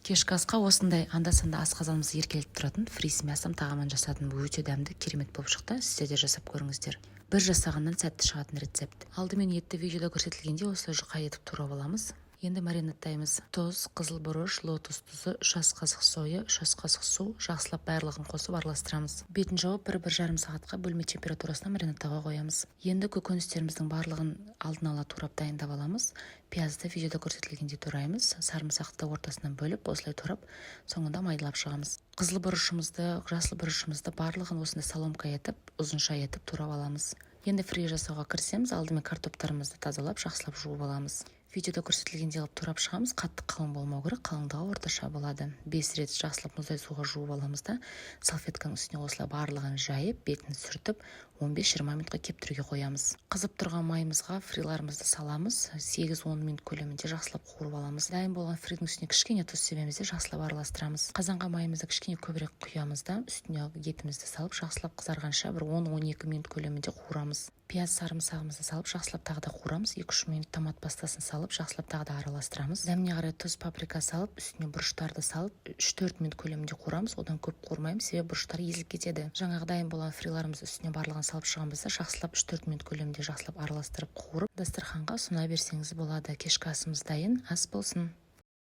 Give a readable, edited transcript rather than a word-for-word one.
Кешкі асқа осындай анда-санда асқазанымызды еркелетіп тұратын фри с мясом тағамын жасадым. Өте дәмді, керемет болып шықты. Сіздер де жасап көріңіздер. Бір жасағаннан сәтті шығатын рецепт. Алдымен етті видеода көрсетілгендей осылай жұқа етіп турап аламыз. Енді маринадтаймыз: тұз, қызыл бұрыш, лотос тұзы, 3 ас қасық соя, 3 ас қасық су. Жақсылап барлығын қосып араластырамыз. Бетін жауып, 1-1,5 сағатқа бөлме температурасына маринадтауға қоямыз. Енді көкөністеріміздің барлығын алдын ала турап, дайындап аламыз. Пиязды видеода көрсетілгендей тураймыз. Сарымсақты ортасынан бөліп, осылай турап, соңында майдалап шығамыз. Қызыл бұрышымызды, жасыл бұрышымызды, барлығын осындай соломка етіп, ұзынша етіп турап аламыз. Енді фри жасауға кірісеміз. Алдымен картоптарымызды тазалап, жақсылап жуып аламыз. Видеода көрсетілгендей қылып турап шығамыз. Қатты қалың болмау керек, қалыңдығы орташа болады. Бес рет жақсылап мұздай суға жуып аламыз да, салфетканың үстіне осылай барлығын жайып, бетін сүртіп, 15-20 минутқа кептіруге қоямыз. Қызып тұрған майымызға фриларымызды саламыз. 8-10 минут көлемінде жақсылап қуырып аламыз. Дайын болған фридің үстіне кішкене тұз себеміз де, жақсылап араластырамыз. Қазанға майымызды кішкене көбірек құямыз да, үстіне етімізді салып, жақсылап қызарғанша бір 10-12 минут көлемінде қуырамыз. Пияз, сарымсағымызды салып, жақсылап тағы да қуырамыз. 2-3 минут. Томат пастасын салып, жақсылап тағы да араластырамыз. Дәміне қарай тұз, паприка салып, үстіне бұрыштарды салып, 3-4 минут көлемінде қуырамыз. Одан көп қуырмаймыз, себебі бұрыштар езіліп кетеді. Жаңағы дайын болған фриларымызды үстіне барлығын салып шығамыз да, жақсылап 3-4 минут көлемінде жақсылап араластырып, қуырып, дастарханға ұсына берсеңіз болады. Кешкі асымыз дайын. Ас болсын!